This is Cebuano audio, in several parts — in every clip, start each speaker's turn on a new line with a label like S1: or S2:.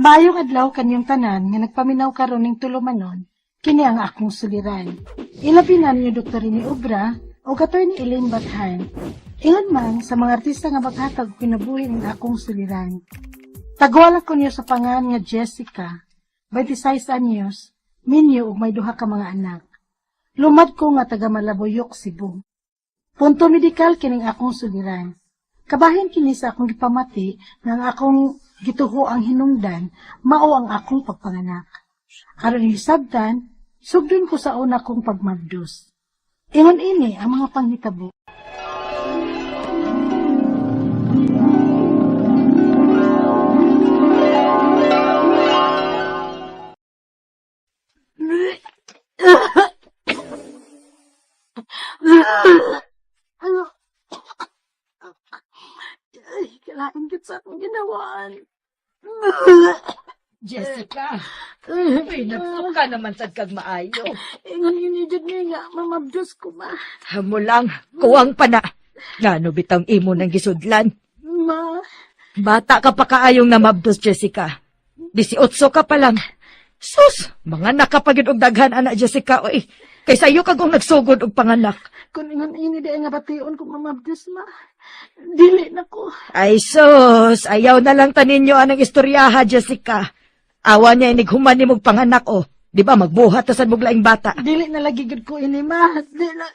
S1: Maayong adlaw kanyong tanan nga nagpaminaw karon ning tulumanon, kini ang akong suliran. Ilabi na ninyo Dr. Rene Obra o Attorney Elaine Bathan. Ingon man sa mga artista nga maghatag og kinabuhi ning akong suliran. Tagwala ko niyo sa pangalan nga Jessica, 26 anyos, minyo ug may duha ka mga anak. Lumad ko nga taga Malabuyok, Cebu. Punto medikal kining akong suliran. Kabahin kini sa akong gipamati nga ang akong gituho ang hinungdan mao ang akong pagpanganak. Aron hisabtan, sugdon ko sa una kong pagmabdos. Ingon ini ang mga panghitabo. Ano? Ay, kalain gid sa akong ginawaan.
S2: Jessica, uy, nagsuka naman sad kag maayo.
S1: Ingon yun jud ni nga, mamabdos ko ma.
S2: Hamo lang, kuwang pa na. Ngano bitang imo nang gisudlan.
S1: Ma,
S2: Bata ka pa kaayong namabdos, Jessica. 18 ka pa lang. Sus, mga nakapagid og daghan ana Jessica, oy. Kay sayo kag kung nagsugod og panganak.
S1: Kung ingon ini di nga bation ko mamabdos ma. Dili na ko.
S2: Ay sus, ayaw na lang taninyo anang istoryaha, Jessica. Awa niya inig human nimog panganak o. Di ba magbuhat ta sad mog laing bata.
S1: Dili na lagi gud ko ini ma. Di na.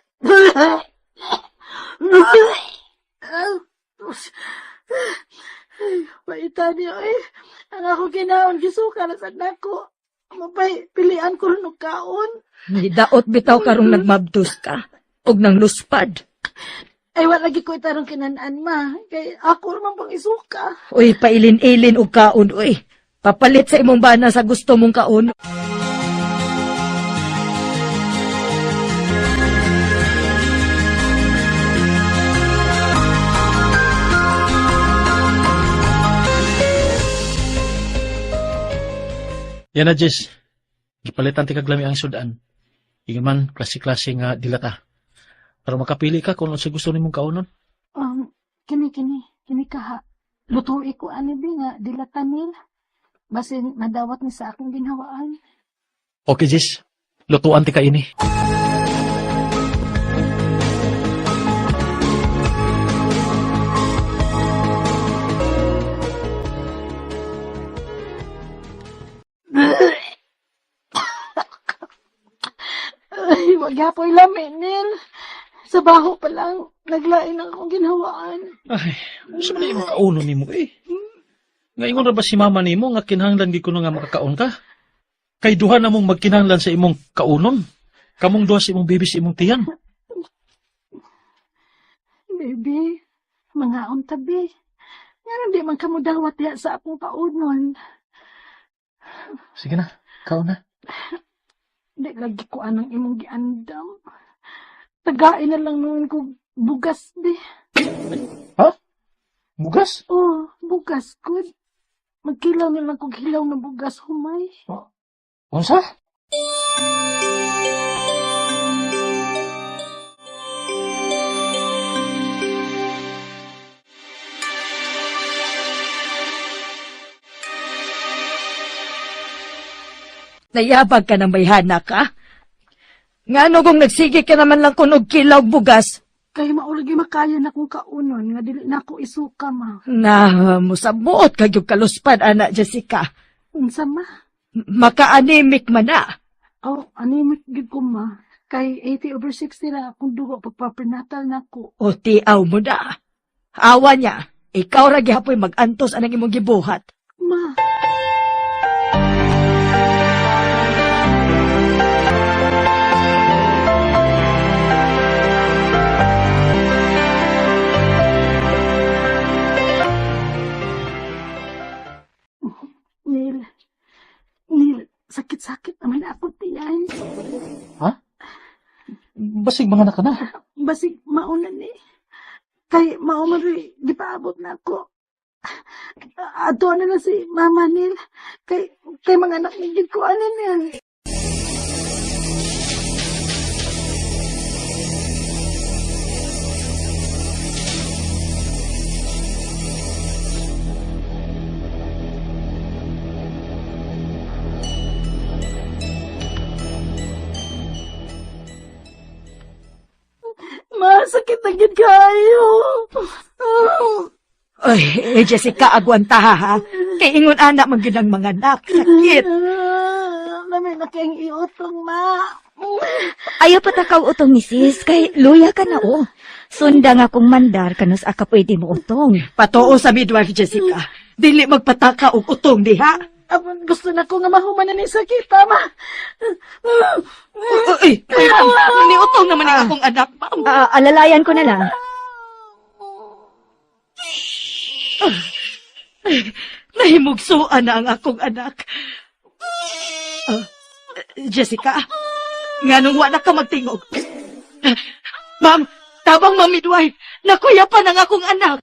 S1: Paita niyo eh. Ang ako ginaon gisuka na sad nako. Mapay pilian ko rin og kaon.
S2: Daot bitaw karong nagmabdos ka. Og nang luspad.
S1: Ay, wala lagi ko itarong kinan-an, ma. Kay ako naman pang isuka.
S2: Uy, pailin-ilin og kaon, uy. Papalit sa imong bana sa gusto mong kaon.
S3: Yan na, Jess. Gipalitan ti kaglami ang sudan. Ingon man, klase-klase nga dilata. Para makapili ka kung sa gusto nimong kaunon.
S1: Kini, kini, kini kaha. Lutuin ko ani bi nga dilatanil. Basin madawat ni sa akong ginhawaan.
S3: Okay, Jess. Lutuan ti ka ini.
S1: Ay, wag hapoy lami, Nil. Sa baho pa lang, naglain ang akong ginhawaan.
S3: Ay, unsa man imong kaunon nimo eh? Nga ingon ra ba si mama nimo nga kinahanglan gid kuno nga makakaon ka? Kay duha na mong magkinahanglan sa imong kaunon. Kamong duha sa imong baby sa imong tiyan.
S1: Baby, mga tabi. Nga di man kamudawat diha sa akong kaunon.
S3: Sige na, kaon na.
S1: Di lagi ko anang imong giandam. Tagain na lang noon ko bugas di.
S3: Bugas?
S1: Oh, bugas good. Magkilaw na lang kog hilaw na bugas humay.
S3: Unsa?
S2: Nayabag ka ng bayhana ka? Ngano kung nagsige ka naman lang kunog kilaw bugas?
S1: Kay maulagi makaya na kong kaunon nga dili na ako isuka ma.
S2: Na, musabuot kag yung kaluspad, ana Jessica.
S1: Unsa ma?
S2: Maka-anemic man na.
S1: Oh, anemic gid ko ma. Kay 80/60 ra akong dugo pagpaprenatal nako.
S2: O tiaw mo na. Awa niya, ikaw ra gihapoy mag-antos anang imong gibuhat.
S1: Ma. Neil, Neil, sakit-sakit naman ako tiyan.
S3: Basig mga anak ka na.
S1: Basig mauna ni. Kay mao man rin, gipaabot na ako. Ato na lang si Mama Neil. Kay mga anak ni gid ko ano niya. Sakit na gyud kaayo.
S2: Ay, eh, Jessica, agwanta ha, ha. Kay ingon ana man gyud ang mga anak. Sakit.
S1: Lami na kayong iutong, ma.
S4: Ayaw pa takaw utong ni sis, kay luya ka na oh. Sunda nga kong mandar, kanus aka pwede mo utong.
S2: Patuo sa midwife, Jessica. Dili magpataka og utong diha.
S1: Apon gusto na ko nga mahuman na ni sakit, ma.
S2: Ay, ay, ma'am, niutong naman ang akong anak, ma'am.
S4: Ah, alalayan ko na lang.
S2: Nahimugsuan na ang akong anak. Ah, Jessica, nganong wa na ka magtingog? Ma'am, tabang ma'am midwife, nakuya pa ng akong anak.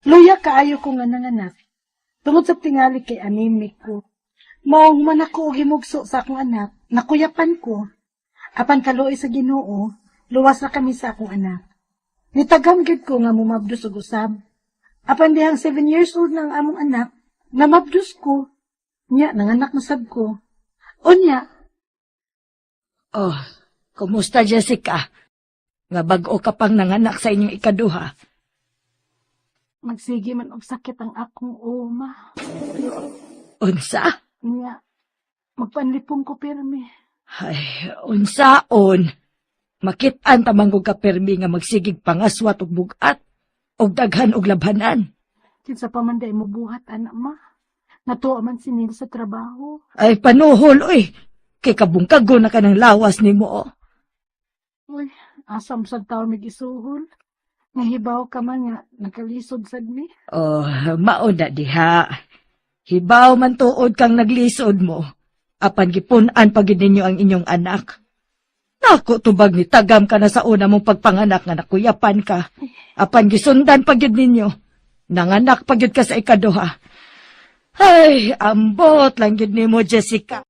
S1: Luya kaayo ko nga nanganak. Tungod sa tingali kay anemic ko. Maong man ako og himugso sa akong anak, nakuyapan ko. Apan kaluoy sa Ginoo, luwas na kami sa akong anak. Nitagam gyud ko nga mumabdos og usab. Apan dihang 7 years old na ang among anak, namabdos ko. Nya, nanganak na sab ko. Unya,
S2: Oh, kumusta Jessica? Nga bag-o ka pang nanganak sa inyong ikaduha.
S1: Magsige man og sakit ang akong uma.
S2: Unsa?
S1: Nya, magpanlipong ko pirmi.
S2: Ay, unsaon? Makit-an tamang ka permi nga magsigig pangaswat og bugat og daghan og labhanan.
S1: Kinsa pa man day mo buhat anak ma. Natuwa man si Neil sa trabaho.
S2: Ay, panuhol, oy. Kay kabungkago na ka ng lawas nimo. Oh.
S1: Uy, asam sad taon mig isuhol. Nahibaw ka man nga, nagkalisod sad mi.
S2: Oh, mao na diha. Hibaw man tuod kang naglisod mo. Apan gipun-an pa gid ninyo ang inyong anak. Nako tubag ni tagam ka na sa una mong pagpanganak nga nakuyapan ka. Apan gisundan pa gyud ninyo. Nanganak pa gyud ka sa ikaduha. Ay, ambot lang gyud nimo, Jessica.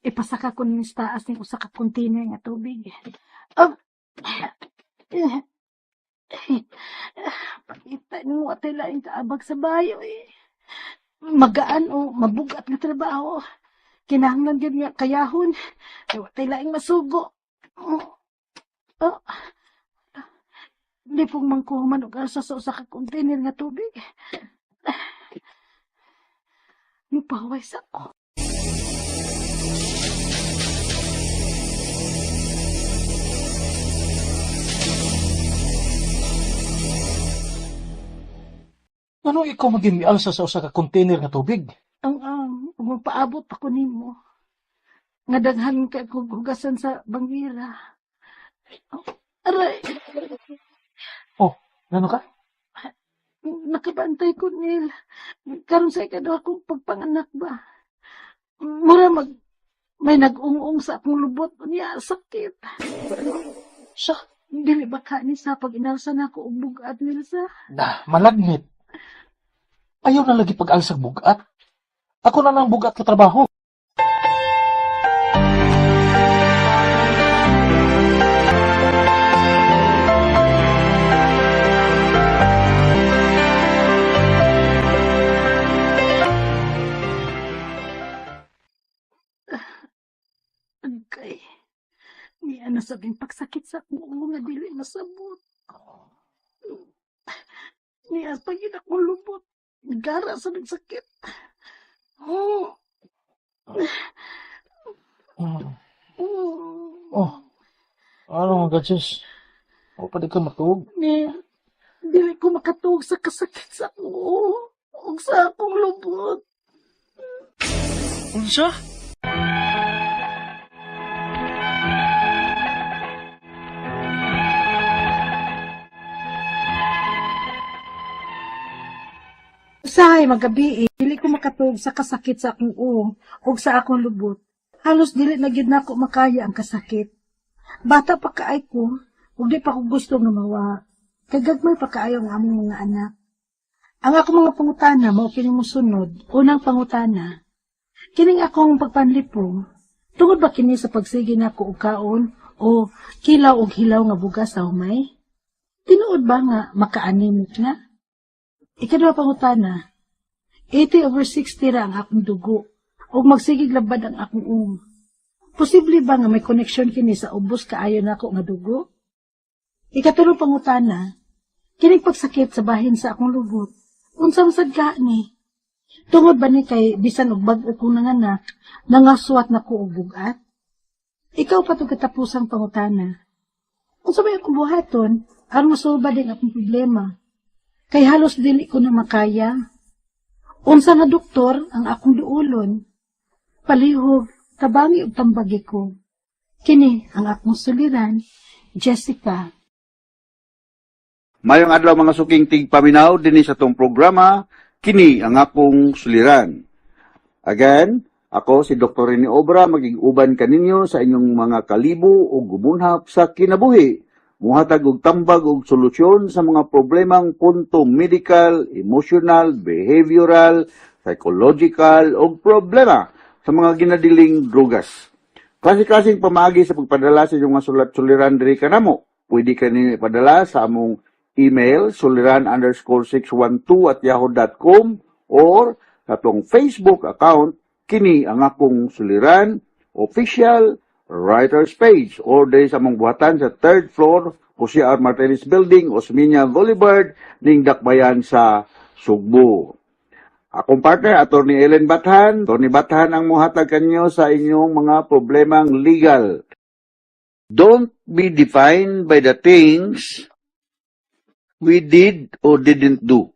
S1: Ipasaka ko ni taas ning usa ka container nga tubig. Oh. Pakita nimo atay laing kaabag sa bayo eh. Magaan o mabugat nga trabaho. Kinahanglan gyud nga kayahon. Kay wa tay laing masugo. Oh. Oh. Di pong mangkuman og asa sa usa ka container nga tubig. Mupaway sa ko.
S3: Ano ikaw maging mialsa sa usa ka container nga tubig?
S1: Ang ug magpaabot pa ko nimo. Nga daghan kay kog hugasan sa bangira. Oh, aray,
S3: Oh, ngano ka?
S1: nakabantay ko Neil. Karon sa ikaduha kong pagpanganak ba. Mura mag may nag-ung-ung sa akong lubot niya sakit.
S3: Sa?
S1: Dili ba ka ni sa pag inalsa na ako og bugat Neil sa?
S3: Na, malagnit. Ayaw na lagi pag-alsag bugat. Ako na lang bugat ka trabaho.
S1: Agay. Niya na sabing pagsakit sa akong ulo nga dili masabot. Niya pag akong lubot. Gara sa nagsakit. Oh. Oh.
S3: Oh, ano mga gadgets? O, pa di ka matuog.
S1: Niya, dili ko makatuog sa kasakit sa akong ulo ug sa akong lubot.
S3: Unsa?
S1: Usahay magabi eh, dili ko makatuog sa kasakit sa akong ulo ug sa akong lubot. Halos dili na gyud nako makaya ang kasakit. Bata pa kaay ko, ug di pa ko gusto nga mawa. Kay gagmay pa kaayo ang among mga anak. Ang akong mga pangutana mao kini mosunod. Unang pangutana, kining akong pagpanlipong, tungod ba kini sa pagsige nako og kaon o kilaw og hilaw nga bugas sa humay? Tinuod ba nga maka-anemic na? Ikaduha pangutana, 80/60 ra ang akong dugo ug magsigig labad ang akong uong. Posible ba nga may connection kini sa ubos kaayo nako nga dugo? Ikatulo pangutana, kining pagsakit sa bahin sa akong lubot, unsa man sad ka ni? Tungod ba ni kay bisan og bag-o kong nanganak, nangaswat na ko og bugat? Ikaupat ug katapusang pangutana, unsa may akong buhaton aron masulbad ang akong problema? Kay halos dili ko na makaya. Unsa nga doktor ang akong duolon? Palihog, tabangi og tambagi ko. Kini ang akong suliran, Jessica.
S5: Mayong adlaw, mga suking tigpaminaw, dinhi sa atong programa, Kini ang Akong Suliran. Again, ako si Dr. Rene Obra, magig-uban kaninyo sa inyong mga kalibo o gumunhap sa kinabuhi. Muhatag og tambag og solusyon sa mga problemang punto medical, emotional, behavioral, psychological o problema sa mga ginadiling drugas. Klase-klaseng pamaagi sa pagpadala sa inyong mga sulat suliran diri kanamo. Pwede ka ninyo ipadala sa among email suliran_612@yahoo.com or sa atong Facebook account, Kini ang Akong Suliran Official Writers Page, or diri sa among buhatan sa third floor, Jose R. Martinez Building, Osmeña Boulevard, ning Dakbayan sa Sugbo. Akong partner, Attorney Ellen Bathan. Attorney Bathan ang muhatag kanyo sa inyong mga problemang legal. Don't be defined by the things we did or didn't do.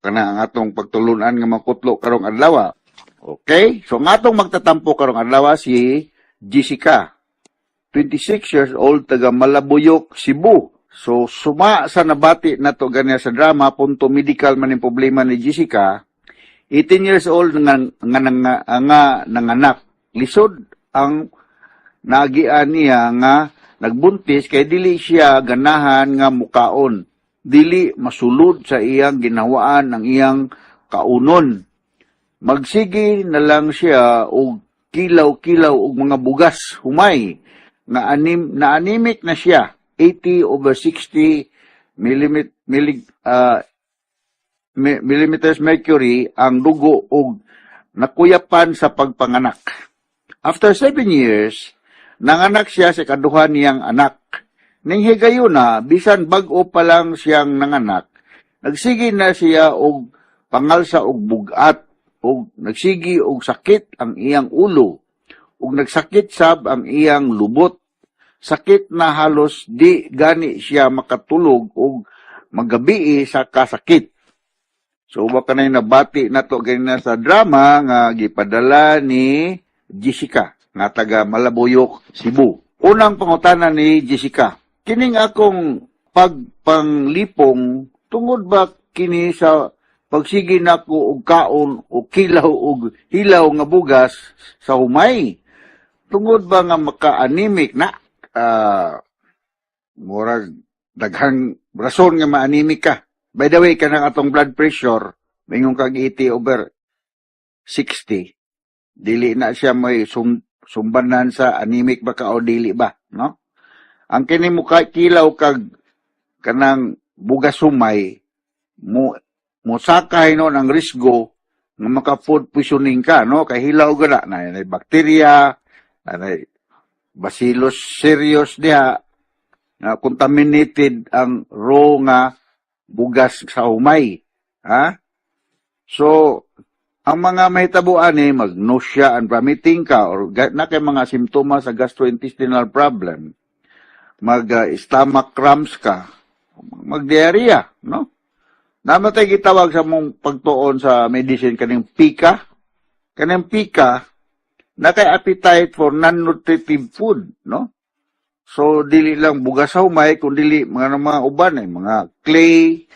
S5: Kana ang atong pagtulunan nga makutlo karong adlaw. Okay? So ang atong magtatampo karong adlaw si Jessica. 26 years old, taga Malabuyok, Cebu. So suma sa nabati nato ganiya sa drama, punto medical man yung problema ni Jessica. 18 years old nga nanganak. Lisod ang naagian niya nga nagbuntis kay dili siya ganahan nga mukaon. Dili masulod sa iyang ginawaan ang iyang kaunon. Magsige na lang siya og kilaw-kilaw og mga bugas humay nga anim na anemic na siya, 80/60 millimeters mercury ang dugo og nakuyapan sa pagpanganak. After 7 years, nanganak siya sa kaduha niyang anak. Ning higayuna, bisan bag-o pa lang siyang nanganak, nagsige na siya og pangalsa og bugat og nagsigi og sakit ang iyang ulo ug nagsakit sab ang iyang lubot. Sakit na halos di gani siya makatulog og magabii sa kasakit. So wa kanay nabati nato ganina sa drama nga gipadala ni Jessica nga taga Malabuyok, Cebu. Unang pangutana ni Jessica, kining akong pagpanglipong, tungod ba kini sa pagsige nako og kaon o kilaw og hilaw nga bugas sa humay? Tungod ba nga maka-anemic na? Murag daghang rason nga ma-anemic ka. By the way, kanang atong blood pressure, mingon kag 80/60, dili na siya may sumbanan sa anemic ba ka o dili ba, no? Ang kini mo kilaw kag kanang bugas humay, mo mosakay no ang risgo nga maka food poisoning ka, no? Kay hilaw gana na, na bakterya, na Bacillus cereus diha na contaminated ang raw nga bugas sa humay. Ha? So, ang mga mahitabo ani, mag-nausea and vomiting ka or na kay mga simptomas sa gastrointestinal problem, mag stomach cramps ka, mag-diarrhea, no? Namatay gitawag sa mong pagtuon sa medicine kaning pica. Kaning pica, na kay appetite for non-nutritive food, no? So dili lang bugas sa humay, kun dili mga uban ay mga clay,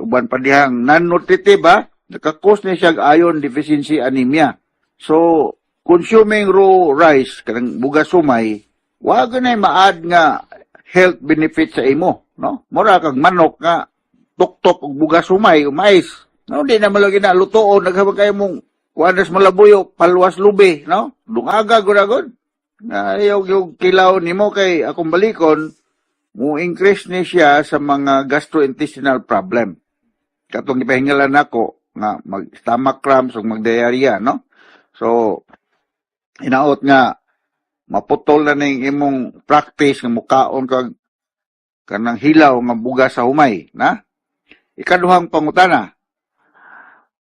S5: uban pa dihang non-nutritive ha, naka-cause ni siya iron deficiency anemia. So consuming raw rice, kanang bugas humay, wa na ma-add nga health benefit sa imo. no? Mura kag manok nga tuktok og bugas humay o mais. No, di na malagi na lutoon, naghabag kayo mong kuanas malabuyo, palwas lubi, no? Dungaga gud agad. Nga ayaw yung kilaw nimo kay akong balikon, mo increase ni siya sa mga gastrointestinal problem. Katong gipahingalan nako nga mag stomach cramps ug mag diarrhea, no? So hinaot nga maputol na ning imong practice nga mukaon kag kanang hilaw nga bugas sa humay, na? Ikaduhang pangutana.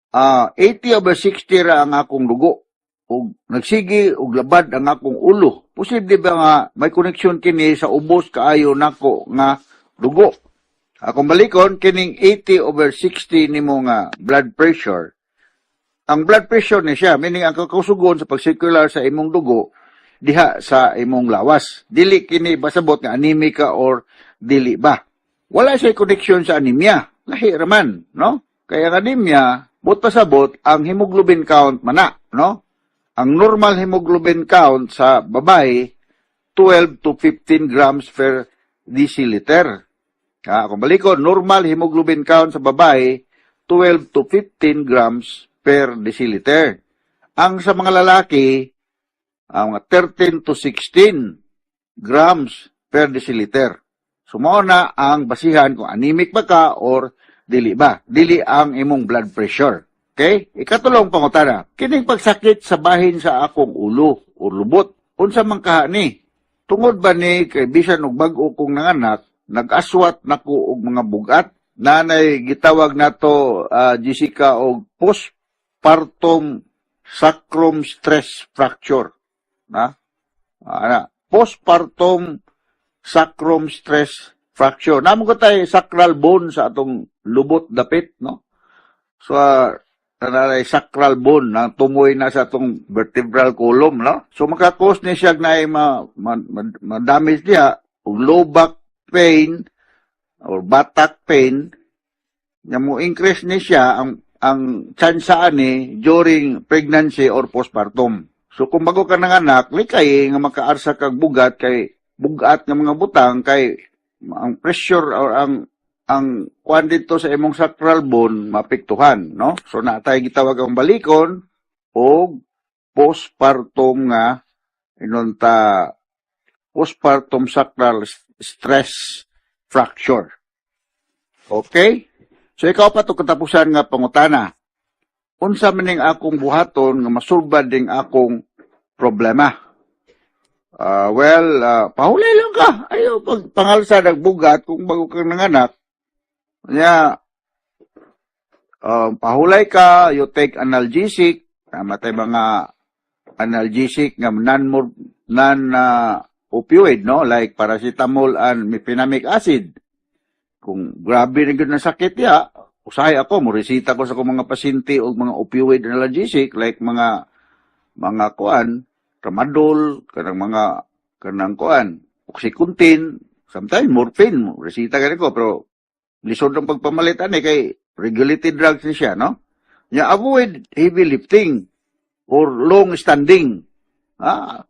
S5: 80 over 60 ra ang akong dugo ug nagsige og labad ang akong ulo. Posible ba nga may koneksyon kini sa ubos kaayo nako nga dugo? Akong balikon, kining 80 over 60 nimo nga blood pressure. Ang blood pressure ni siya, meaning ang kakausugon sa pag-circular sa imong dugo diha sa imong lawas. Dili kini basabot nga anemic ka or dili ba. Wala siya connection sa anemia. Lahi raman, no? Kaya ang anemia, but pasabot, ang hemoglobin count mana, no? Ang normal hemoglobin count sa babae, 12 to 15 grams per deciliter. Kung balikon, normal hemoglobin count sa babae, 12 to 15 grams per deciliter. Ang sa mga lalaki, ang mga 13 to 16 grams per deciliter. So, mao na ang basihan kung anemic ba ka or dili ba. Dili ang imong blood pressure. Okay? Ikatulong pangutana. Kining pagsakit sa bahin sa akong ulo o lubot, unsa man kaha ni? Tungod ba ni kay bisan og bag-o kong nanganak, nag-aswat nako og mga bugat? Nanay gitawag nato, Jessica, og postpartum sacrum stress fracture. Na? Ana, postpartum sacrum stress fracture. Namo ko tay sacral bone sa atong lubot dapit, no? So, nanay sacral bone na tumoy na sa atong vertebral column, no? So, maka-cause ni siya na ma-damage niya og low back pain or buttock pain nga mo increase ni siya ang tsansa ani during pregnancy or postpartum. So kung bago ka nanganak, likay nga makaarsa kag bugat kay bugat nga mga butang kay ang pressure or ang kuan dito sa imong sacral bone maapektuhan, no? So natay gitawag ang balikon og postpartum nga inunta postpartum sacral stress fracture. Okay? So ikaw pa to katapusan nga pangutana. Unsa man ning akong buhaton nga masulbad ning akong problema? Well, pahulay lang ka. Ayaw pag pangalsa nagbugat kung bago kang nanganak. Nya, pahulay ka, you take analgesic, tama tay mga analgesic nga non non opioid, no, like paracetamol and mefenamic acid. Kung grabe na gyud na sakit ya, usahay ako mo resita ko sa akong mga pasyente og mga opioid analgesic like mga kuan, tramadol, kanang mga kanang kuan, Oxycontin, sometimes morphine, resita gani ko, pero lisod ang pagpamalit ani kay regulated drugs ni siya, no? Nya avoid heavy lifting or long standing.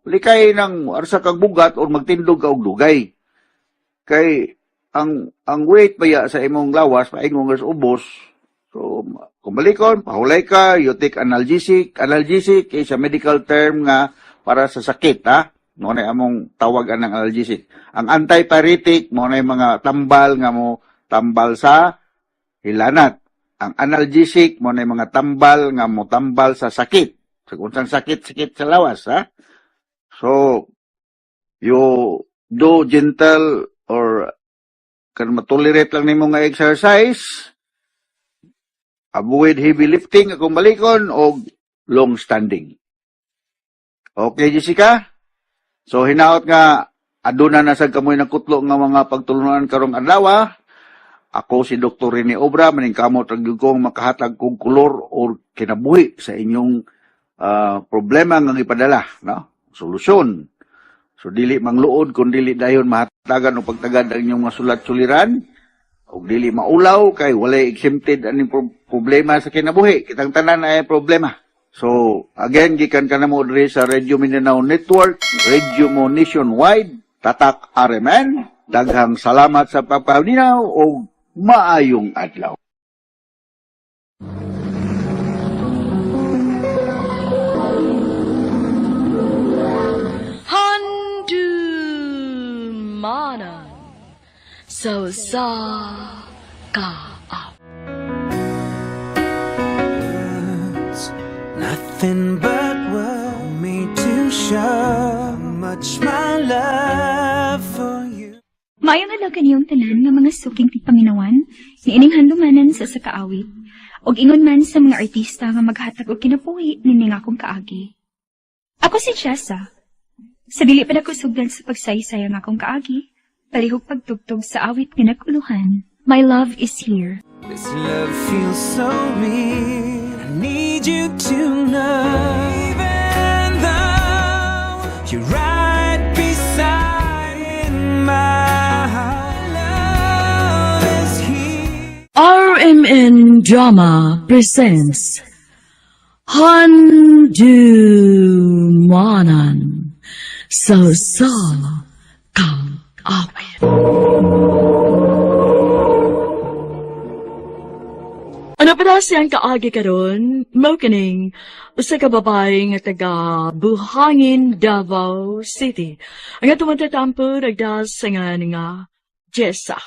S5: Likay ng arsa kag bugat or magtindog ka og dugay. Kay ang weight baya sa imong lawas paingon nga sa ubos. So kung balikon, pahulay ka, you take analgesic. Analgesic is a medical term nga para sa sakit, ha? Mo na among tawag anang analgesic. Ang antipyretic mo na mga tambal nga mo tambal sa hilanat. Ang analgesic mo na mga tambal nga mo tambal sa sakit. Sa kung unsang sakit-sakit sa lawas, ha? So, you do gentle or kan matolerate lang nimo nga exercise, avoid heavy lifting akong balikon og long standing. Okay, Jessica? So, hinaot nga aduna na sad kamoy nagkutlo nga mga pagtulunan karong adlaw. Ako si Dr. Rene Obra, maningkamot ra gyud kong makahatag kog kolor or kinabuhi sa inyong problema nga gipadala, no? Solusyon. So dili mangluod kung dili dayon mahatagan o pagtagad ang inyong mga sulat suliran ug dili maulaw kay walay exempted aning problema sa kinabuhi. Kitang tanan ay problema. So again, gikan ka na mo diri sa Radio Mindanao Network, Radio Mo Nationwide, Tatak RMN. Daghang salamat sa pagpaminaw og maayong adlaw.
S2: Handumanan sa usa ka
S6: Nothing but what me to show much my love for you.
S7: Maayong adlaw kaniyong tanan nga mga suking tigpaminawan, niining handumanan sa sakaawit, ug ingon man sa mga artista nga maghatag og kinabuhi nining akong kaagi. Ako si Jessa. Sa dili pa nako sugdan sa pagsaysay ang akong kaagi, palihog pagtugtog sa awit nga naguluhan, My Love Is Here.
S6: This love feels so real. I need you to know. Even though you're right beside in my heart, love is here.
S2: RMN Drama presents Handumanan sa usa ka awit. Ano pa na siyang kaagi karon? Mao kining usa ka babae nga taga Buhangin, Davao City. Ang atong tatampo nagdas sa nga Jessa.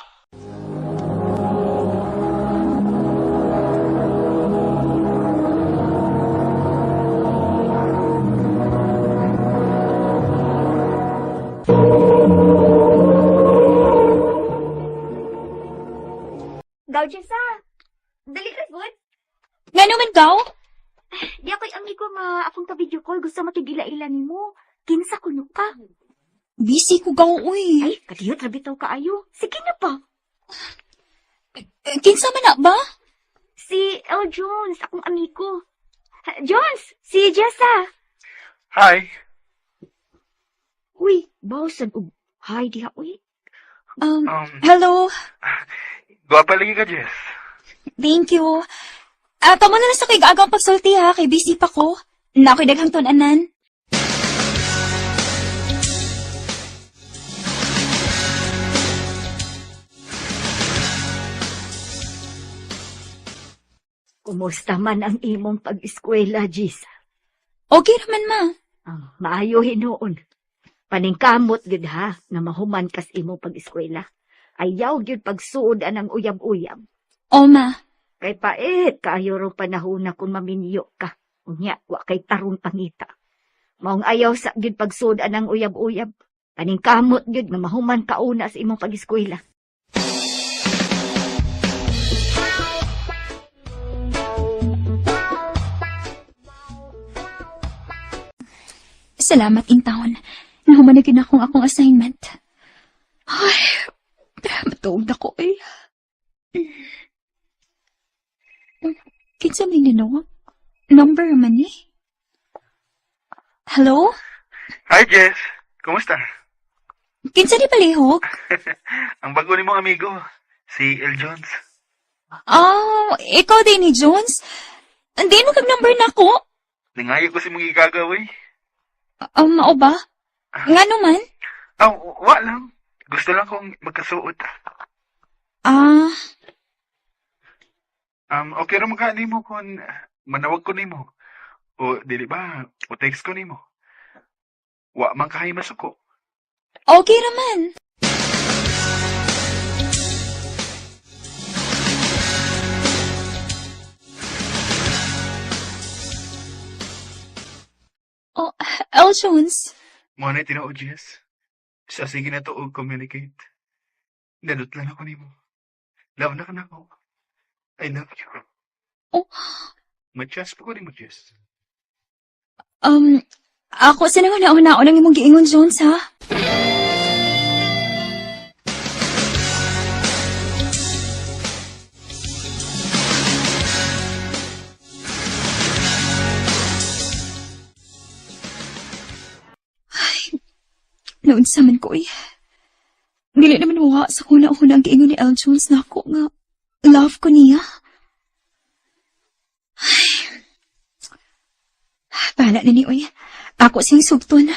S4: Gaw, Jessa. Dali ra good.
S7: Ngano man gaw?
S4: Di ako'y amigo nga akong ka-video call gusto makigila-ila nimo. Kinsa kuno ka?
S7: Busy ko gaw uy.
S4: Ay, kadiyot ra bitaw kaayo. Sige na pa.
S7: Eh, kinsa man na ba?
S4: Si L. Jones, akong amigo. Jones, si Jessa.
S8: Hi.
S4: Uy, bawsan og hi diha uy.
S7: Hello.
S8: Gwapa lagi ka, Jess.
S7: Thank you. Ah, kamo na lang sa kay gaagang pagsulti ha, kay busy pa ko. Na ako'y daghang tun-anan.
S4: Kumusta man ang imong pag-eskwela, Jessa?
S7: Okay raman ma.
S4: Ah, maayo hinuon. Paningkamot gid ha nga mahuman kas imong pag-eskwela. Ayaw gyud pagsuod anang uyab-uyab.
S7: O ma.
S4: Kay pait kaayo rong panahon na kung maminyo ka. Unya, wa kay tarong pangita. Maong ayaw sa gyud pagsuod anang uyab-uyab. Paningkamot gyud nga mahuman ka una sa imong pag-eskwela.
S7: Salamat in town. Nahuman na gyud akong akong assignment. Ay, matuog na ko eh. Kinsa may nanawag? Number man eh. Hello?
S8: Hi, Jess. Kumusta?
S7: Kinsa di palihog?
S8: Ang bago ni mong amigo, si El Jones.
S7: Oh, ikaw din ni Jones? Hindi mo kag number na ko.
S8: Nangayo ko si mong igagawin.
S7: Mao ba? Nga naman?
S8: Ah, wa lang. Gusto lang kong magkasuot.
S7: Ah,
S8: Okay ra man nimo kung manawag ko nimo. O dili ba, o text ko nimo. Wa man kahay masuko.
S7: Okay raman. Oh, L. Jones.
S8: Mo na tinuod, Jess. Sa sige na to og communicate. Nadot lang ako nimo. Love na ka na ako. I love you.
S7: Oh.
S8: Matchas pa ko nimo, Jess.
S7: Ako sa nang una-una nang imong giingon, Jones, ha? Ay, naunsa man ko, eh. Dili naman wa sa kuna-una ang giingon ni L. Jones na ako nga love ko niya. Ay, bahala na ni oy. Ako siyang sugton.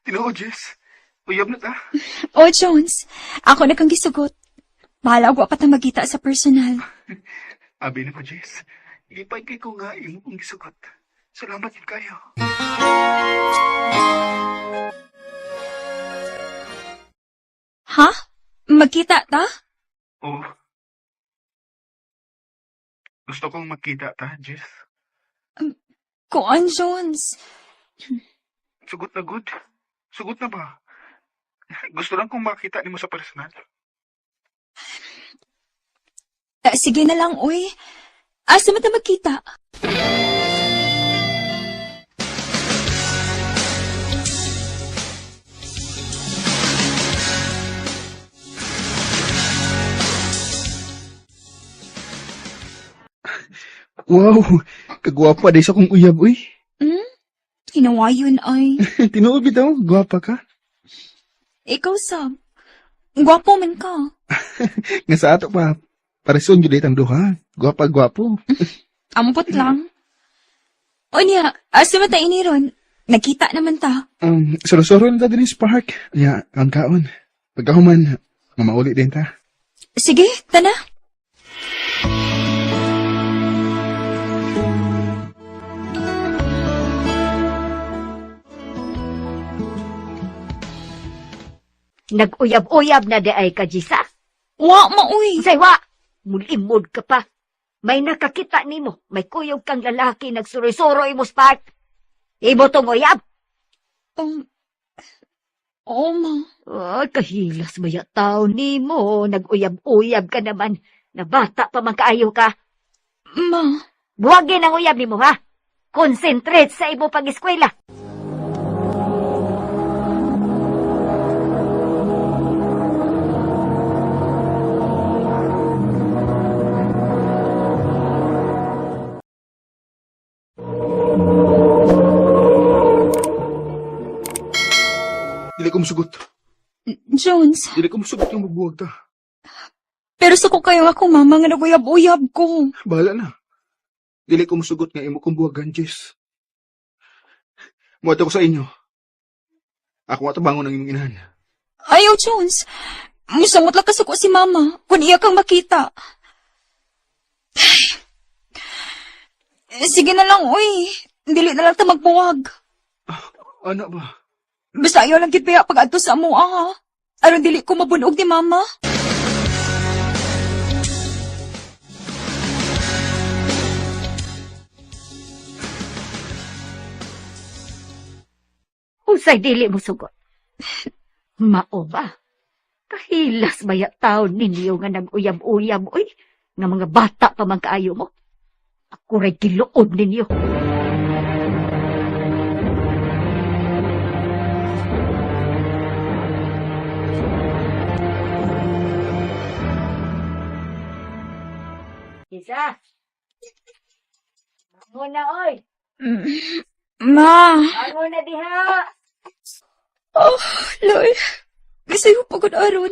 S8: Tinuod, Jess. Uyab na ta.
S7: Oh, Jones, ako na kang gisugot. Bahala og wa pa ta magita sa personal.
S8: Abi na ko, Jess. Lipay kay ko nga imo kong gisugot. Salamat yun kayo.
S7: Ha? Magkita ta?
S8: Oo. Gusto kong magkita ta, Jess.
S7: Kuan, Jones.
S8: Sugot na good. Sugot na ba? Gusto lang kong makita nimo sa personal.
S7: Eh, sige na lang, uy. Asa man ta magkita?
S8: Wow, kagwapa day sa kong uyab, uy.
S7: Hmm? Hinawayon ay.
S8: Tinuod bitaw, gwapa ka.
S7: Ikaw, sab. Gwapo man ka.
S8: Nga sa ato pa, pareson gyud ang duha. Gwapa gwapo.
S7: Ampot lang. Unya, asa man ta iniron? Nagkita naman ta.
S8: Suro-suro na ta din sa park. Ya, ang kaon. Pagkahuman, mamauli din ta.
S7: Sige, tana.
S4: Nag-uyab-uyab na di ay ka, Jisa.
S7: Wa maoy.
S4: Unsay wa? Mulimod ka pa. May nakakita nimo, may kuyog kang lalaki nagsuroy-suroy mo spark. Imo tong uyab.
S7: Oo, ma.
S4: Ay, kahilas ba ya tao nimo? Nag-uyab-uyab ka naman. Nabata pa man kaayo ka.
S7: Ma.
S4: Buwagin ang uyab nimo, ha? Concentrate sa imo pag-eskwela.
S8: Dili ko musugot.
S7: Jones,
S8: Dili ko musugot yung magbuwag ta.
S7: pero suko kayo ako, mama, nga naguyab-uyab ko.
S8: Bahala na. Dili ko musugot nga imo kong buwagan, Jess. Muadto ko sa inyo. Ako ato bangon ang imong inahan.
S7: Ayaw, Jones. Musamot lang kasuko si mama, kung iya kang makita. Sige na lang, uy. Dili na lang ta magbuwag.
S8: Ana ba?
S7: Basta ayaw lang gid paya pag-adto sa amo, ah. Aron dili ko mabunog ni mama.
S4: Unsay dili mo sugot? Mao ba? Kahilas ba ya taon ninyo nga nag-uyab-uyab, uy? Nga mga bata pa man kaayo mo? Ako ray giluod ninyo. Isa! Bangon na, oy!
S7: Ma,
S4: Bangon na diha!
S7: oh, Lord. Gisayo pagod aron.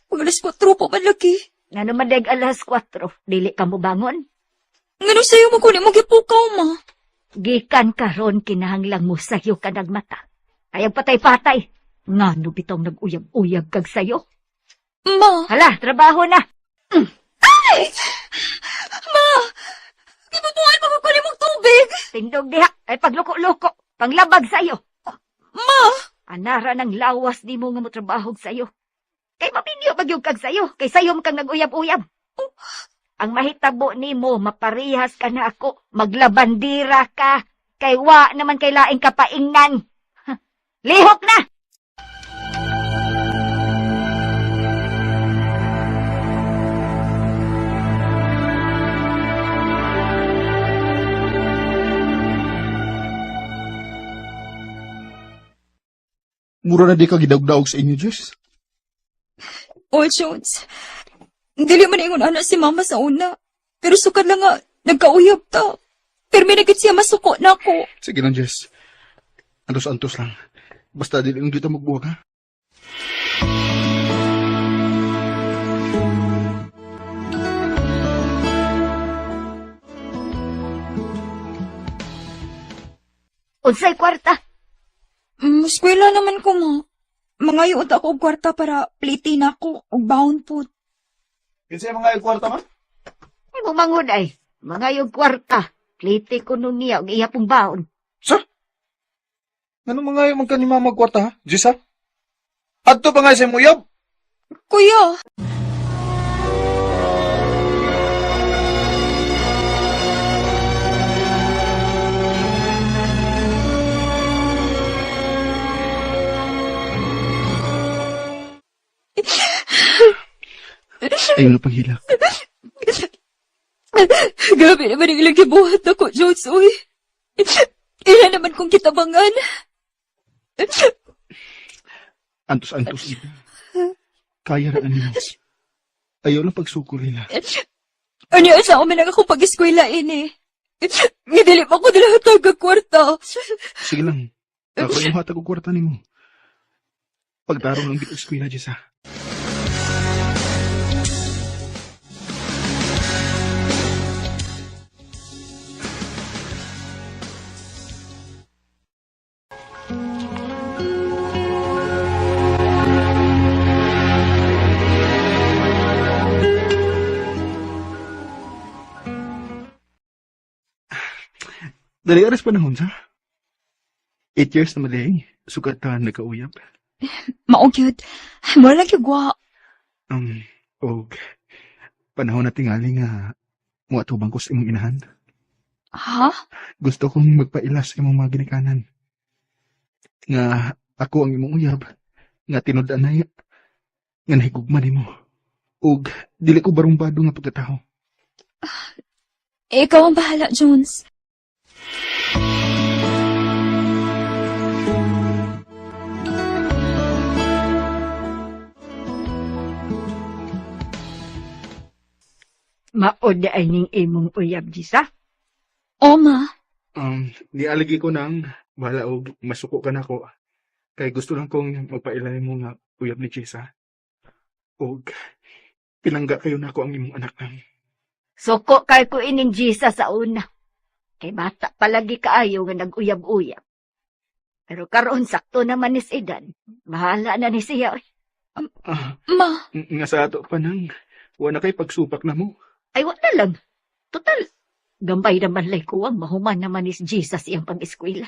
S7: Pag alas 4 pa man lagi.
S4: Nga naman dag alas 4, dili ka mo bangon.
S7: Ngano sayo mo kunin mo gipukaw, ma?
S4: Gikan karon kinahanglang mo sayo ka nagmata. Ayaw patay-patay. Nga no bitong nag-uyab-uyab kag sayo.
S7: Ma,
S4: Hala, trabaho na.
S7: ay! Ma! Gibubuan mo ko kunin mong tubig!
S4: Tindog diha, ay pagluko-luko, panglabag sayo.
S7: Ma!
S4: Anara ng lawas di mo nga mo trabaho sayo. Kay maminyo bagyog kag sayo, kay sayo man kang nag-uyab-uyab. Ang mahitabo nimo, maparehas ka na ako, maglabandira ka, kay wa naman kay laing kapaingnan. Lihok na!
S8: Mura na di ka gidawg-dawg sa inyo, Jess.
S7: Oh, Jones. Dili man ingon ana si mama sa una. Pero sukad lang nga, nagkauyab ta. Pero may nagit siya masuko na ako.
S8: Sige lang, Jess. Antos-antos lang. Basta dili lang dito magbuwag, ha?
S4: Unsay kwarta?
S7: Eskwela naman ko, ma. Mangayo unta ako og kwarta para pliti na ako og baon po.
S8: Kinsa yung mga kwarta man?
S4: Ay mo mangod ay. Mga yung kwarta. Plite ko nun niya og iya pong baon.
S8: Sa? Ano mga yung magka ni mama kwarta ha? Jessa? Adto pa nga sa imong uyab?
S7: Kuya!
S8: Ayaw na paghilak.
S7: Grabe naman ang ilang gibuhat ako, Jones, uy. Ila naman kong kitabangan.
S8: Antos-antos ina. Kaya ra nimo. Ayaw lang pagsukol nila.
S7: Ano sa man ang akong pag-eskwela ini? Nga dili pa ko nila hatag ang kwarta.
S8: Sige lang. Ako yung hatag og kwarta nimo. Pagtarong lang gid og eskwela, Jessa. Dali aras panahon sa. 8 years na mali. Sukat ta nagkauyab.
S7: Mao gyud. Mura lang gyud gwa.
S8: Og panahon na tingali nga muatubang ko sa imong inahan.
S7: Ha?
S8: Gusto kong magpaila sa imong mga ginikanan. Nga ako ang imong uyab. Nga tinud-anay nga nahigugma nimo. Og dili ko barumbado nga pagkatao.
S7: Ikaw ang bahala, Jones.
S4: Maod ay ning imong uyab, Jisa.
S7: O, ma.
S8: Nialagi ko nang bahala og masuko ka nako. Kay gusto lang kong magpaila nimo nga uyab ni Jessa. Og pinangga kayo nako ang imong anak nang.
S4: Suko kay ko ining Jisa sa una. Kay bata palagi kaayo nga nag-uyab-uyab. Pero karon sakto naman ni si edad. Bahala na ni siya. Oy.
S8: Ah,
S7: Ma.
S8: nga sa ato pa nang wa na kay pagsupak na mo.
S4: Ay, wala lang. Total, gambay naman lay kuwang mahuman naman ni Jesus iyang pag-eskwela.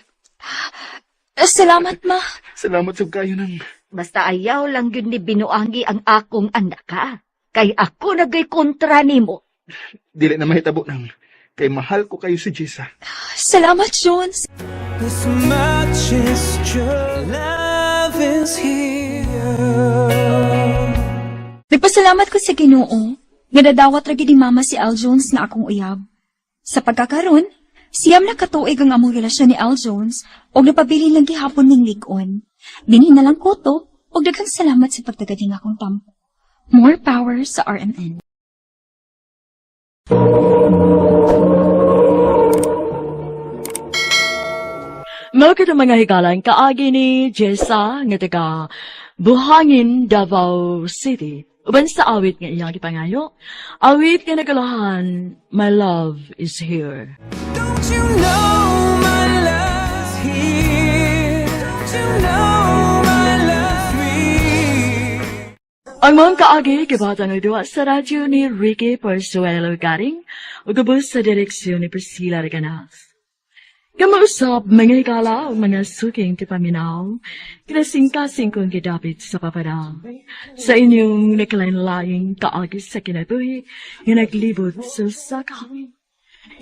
S7: Salamat, ma.
S8: Salamat sab kayo nang.
S4: Basta ayaw lang yun ni binuangi ang akong anak, ha? Kay ako nagay kontra nimo.
S8: Dili na mahitabo nang kay mahal ko kayo si Jessa.
S7: Salamat, Jones.
S6: This much is true. Love is here.
S7: Nagpasalamat ko sa Ginoo nga nadawat ra gid ni Mama si Al Jones nga akong uyab. Sa pagkakaron, siyam na katuig ang among relasyon ni Al Jones ug napabilin lang gihapon ning lig-on. Dinhi na lang ko to ug daghang salamat sa pagtagad ning akong tampo. More power sa RMN.
S2: Mao kita mga higalan kaagi ni Jessa nga taga Buhangin, Davao City. Uban sa awit nga iyang gipangayo. Awit nga nagalahan, My Love is Here.
S6: Don't you know my love's here? Don't you know my love's real?
S2: Ang mga kaagi gibatan og duwa sa radyo ni Ricky Porzuelo Garing ug ubos sa direksyon ni Priscilla Reganas. Kamausap mga higala ug mga suking tipaminaw, kinasingkasing kong gidapit sa papadang. Sa inyong nakalain-laing kaagi sa kinabuhi, nga naglibot sa saka.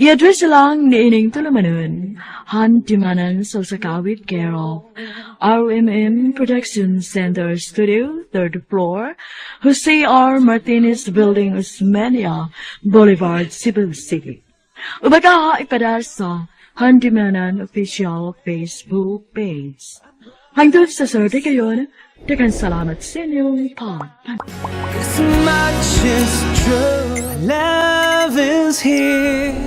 S2: I-address lang ni ining tulumanon, Handimanan sa Sakawit, care of RMM Production Center Studio, third floor, Jose R. Martinez Building, Osmeña Boulevard, Cebu City. Ubaga ipada sa Handimanan official Facebook page. Hangtod sa survey kayon, daghang salamat sa inyong pag
S6: This much is true. Love is here.